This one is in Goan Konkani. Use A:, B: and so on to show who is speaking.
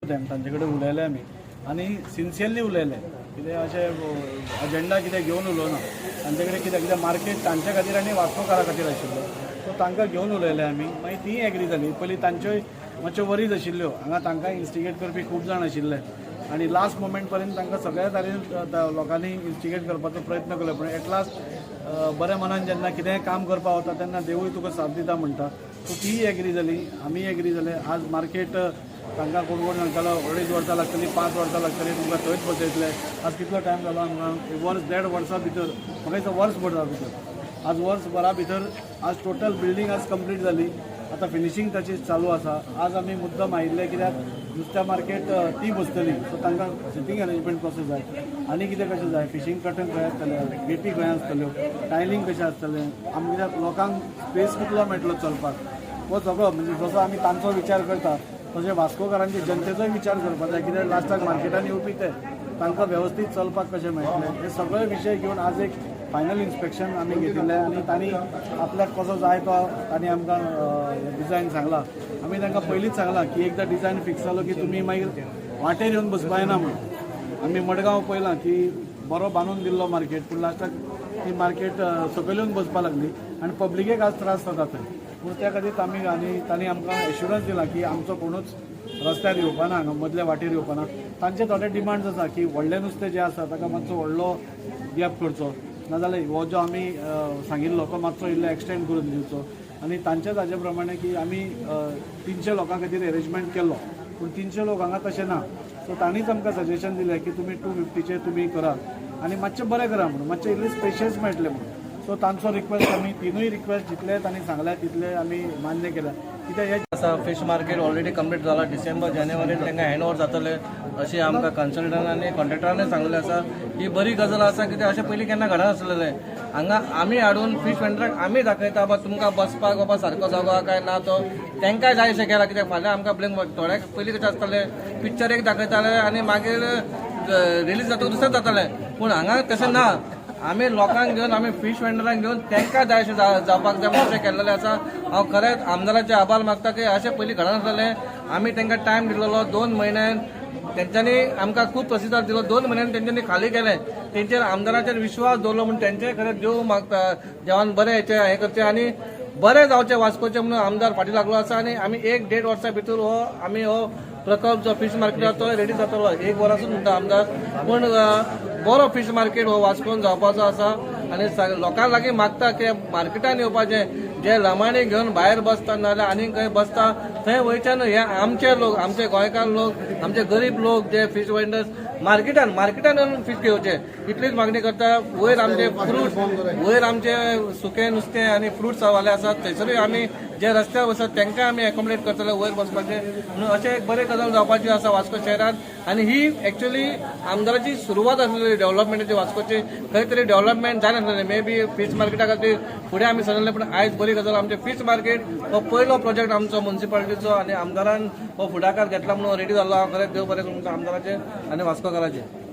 A: them. तांचे कडेन उलयले आमी आनी सिन्सियरली उलयले. कितें अशें अजेंडा कितें घेवन उलोवना तांचे कडेन. कित्याक कित्याक मार्केट तांच्या खातीर आनी वास्कोकारा खातीर आशिल्लो. सो तांकां घेवन उलयले आमी. मागीर तींय एग्री जाली. पयलीं तांच्योय मातश्यो वरीज आशिल्ल्यो. हांगा तांकां इन्स्टिगेट करपी खूब जाण आशिल्ले आनी लास्ट मोमेंट पर्यंत तांकां सगळ्या तरेन लोकांनी इन्स्टिगेट करपाचो प्रयत्न केलो. पूण एट लास्ट बऱ्या मनान जेन्ना कितेंय काम करपाक वता तेन्ना देवूय तुका साथ दिता म्हणटा. सो तीय एग्री जाली, आमीय एग्री जाले. आज मार्केट तांकां कोण कोण सांगतालो, 2.5 वर्सां लागतली, 5 वर्सां लागतली, तुमकां थंयच बसयतले. आज कितलो टायम जालो आमकां? एक वर्स देड वर्सां भितर, म्हाका दिसता वर्सभरा भितर, आज वर्सभरा भितर आज टोटल बिल्डींग आज कंप्लीट जाली. आतां फिनिशींग ताची चालू आसा. आज आमी मुद्दम आयिल्ले कित्याक नुस्त्या मार्केट ती बसतली, सो तांकां सिटींग अरेंजमेंट कसो जाय आनी कितें कशें जाय, फिशींग कर्टन खंय आसतलें, गेटी खंय आसतल्यो, टायलींग कशें आसतलें, आमकां कित्याक लोकांक स्पेस कितलो मेळटलो चलपाक, हो सगळो. म्हणजे जसो आमी तांचो विचार करता तशें वास्कोकारांचे जनतेचोय विचार करपाक जाय. कित्याक लास्टाक मार्केटान येवपी ते, तांकां वेवस्थीत चलपाक कशें मेळटलें, हे सगळे विशय घेवन आज एक फायनल इन्स्पेक्शन आमी घेतिल्लें. आनी तांणी आपल्याक कसो जाय तो तांणी आमकां डिझायन सांगला. आमी तांकां पयलींच सांगलां की एकदां डिझायन फिक्स जालो की तुमी मागीर वाटेर येवन बसपा येना म्हणून. आमी मडगांव पळयलां की बरो बांदून दिल्लो मार्केट, पूण लास्टाक ती मार्केट सकयल येवन बसपाक लागली आनी पब्लिकेक आज त्रास जाता थंय. पूण त्या खातीर आमी आनी तांणी आमकां एश्युरन्स दिला की आमचो कोणूच रस्त्यार येवपाना, हांगा मदल्या वाटेर येवपाना. तांचे थोडे डिमांड्स आसा की व्हडलें नुस्तें जें आसा ताका मातसो व्हडलो गॅप करचो, नाजाल्यार हो जो आमी सांगिल्लो तो मातसो इल्लो एक्सटेंड करून दिवचो. आनी तांच्या ताजे प्रमाणे की आमी 300 लोकां खातीर एरेंजमेंट केल्लो, पूण 300 लोक हांगा तशें ना. सो तांणीच आमकां सजेशन दिलें की तुमी 250चें तुमी करा आनी मातशें बरें करा म्हणून, मातशें इल्लें स्पेशियस मेळटलें म्हणून. सो तांचो रिक्वेस्ट आमी तिनूय रिक्वेस्ट जितले तांणी सांगल्या तितले आमी मान्य केल्या. कित्याक हे
B: आसा फिश मार्केट ऑलरेडी कंप्लीट जाला. डिसेंबर जानेवारीन तांकां हँड ओवर जातले अशें आमकां कन्सल्टंटांनी आनी कॉन्ट्रॅक्टरांनी सांगलें आसा. ही बरी गजाल आसा, कित्याक अशें पयलीं केन्ना घडनासलेलें. हांगा आमी हाडून फिश वेंडराक आमी दाखयता, बाबा तुमकां बसपाक बाबा सारको जागो काय ना तो तांकां जाय अशें केला. कित्याक फाल्यां आमकां ब्लेम. थोड्याक पयलीं कशें आसतालें, पिक्चर एक दाखयताले आनी मागीर रिलीज जातकूच दुसरें जातालें. पूण हांगा तशें ना. आमी लोकांक घेवन, आमी फिश वेंडरांक घेवन तांकां जाय अशें जावपाक जाय म्हणून अशें केल्लेलें आसा. हांव खरेंच आमदाराचे आभार मागता की अशें पयलीं घडनासलेलें. आमी तांकां टायम दिलेलो 2 म्हयन्यान. तेंच्यांनी आमकां खूब प्रतिसाद दिलो. 2 म्हयन्यान तेंच्यांनी खाली केलें. तेंचेर आमदाराचेर विश्वास दवरलो म्हूण तेंचे खरें देव मागता, देवान बरें हेचें हें करचें आनी बरें जावचें वास्कोचें म्हणून आमदार फाटीं लागलो आसा. आनी आमी एक देड वर्सा भितर हो आमी हो प्रकल्प जो फिश मार्केट आसा तो रेडी जातलो. एक वरासूच म्हणटा आमदार, पूण बरो फिश मार्केट हो वास्कोन जावपाचो आसा. आनी लोकां लागीं मागता की मार्केटान येवपाचें. जे लमाणी घेवन भायर बसता नाजाल्यार आनीक खंय बसता थंय वयचे न्हय. हे आमचे लोक, आमचे गोंयकार लोक, आमचे गरीब लोक जे फिश वेंडर्स मार्केटान मार्केटान येवन फिश घेवचे, इतलीच मागणी करता. वयर आमचे फ्रुट्स, वयर आमचे सुके नुस्तें आनी फ्रुट्स वाले आसात. थंयसरूय आमी जे रस्त्यार बसतात तांकां आमी एकोमोडेट करतले वयर बसपाचे म्हणून. अशें एक बरें गजाल जावपाची आसा वास्को शहरांत. आनी ही एक्चुअली आमदाराची सुरवात आसलेली डेव्हलपमेंटाची. वास्कोची खंय तरी डेव्हलपमेंट जायनासलेलें. मे बी फीश मार्केटा खातीर फुडें आमी सरले, पूण आयज बरी गजाल, आमचे फीश मार्केट हो पयलो प्रोजेक्ट आमचो मुन्सिपालिटीचो आनी आमदारान हो फुडाकार घेतला म्हणून रेडी जाल्लो. हांव खरेंच देव बरें करूं आमदाराचें आनी वास्कोकाराचें.